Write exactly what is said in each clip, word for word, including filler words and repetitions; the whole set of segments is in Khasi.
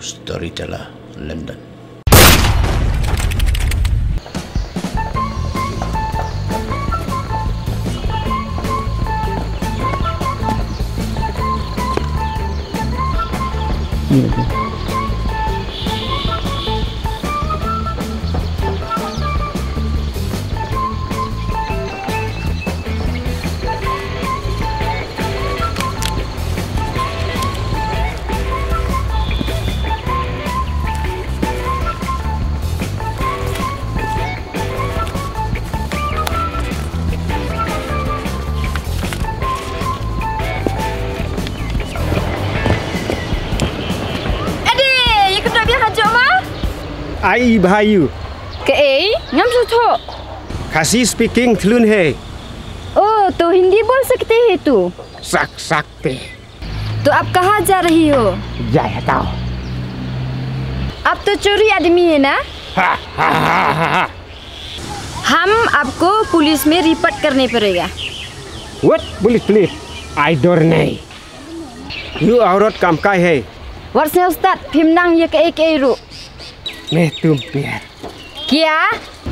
Storyteller, London. Ade, ïa kynduh biang hajuh ma? Ai bha ïa u. Kaei, ngam sngewthuh. Khasi speaking, thlun he. Oh, to Hindi bol sakte he tu. Sak sakte. तो आप कहाँ जा रही हो? Jai ha tau. आप तो चोरी आदमी है ना? Ha ha ha ha ha. हम आपको पुलिस में रिपोर्ट करने पड़ेगा। What? Police, police. Ai dor nei. Ïa u aurot kam kai he. Wat sngewstad, phim nang ïa kaei kaei ruh. Me tum pier. Kya?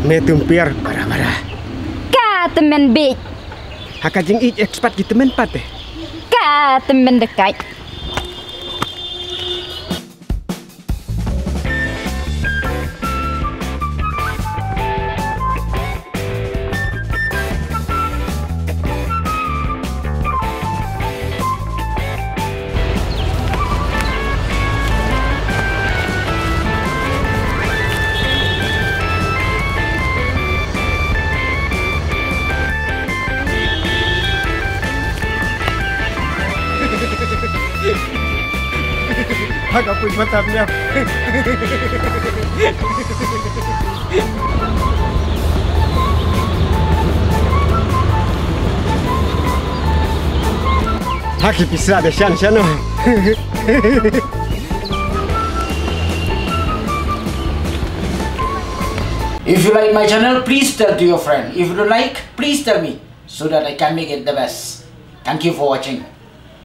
Me tum pier bara bara. Ka tymmen bit. Ha ka jingïeit expert ki tymmen pat eh. Ka tymmen dekat. Ha ka pun mata pnya. Ha ki pisa de shan shan no. If you like my channel, please tell to your friend. If you don't like, please tell me so that I can make it the best. Thank you for watching.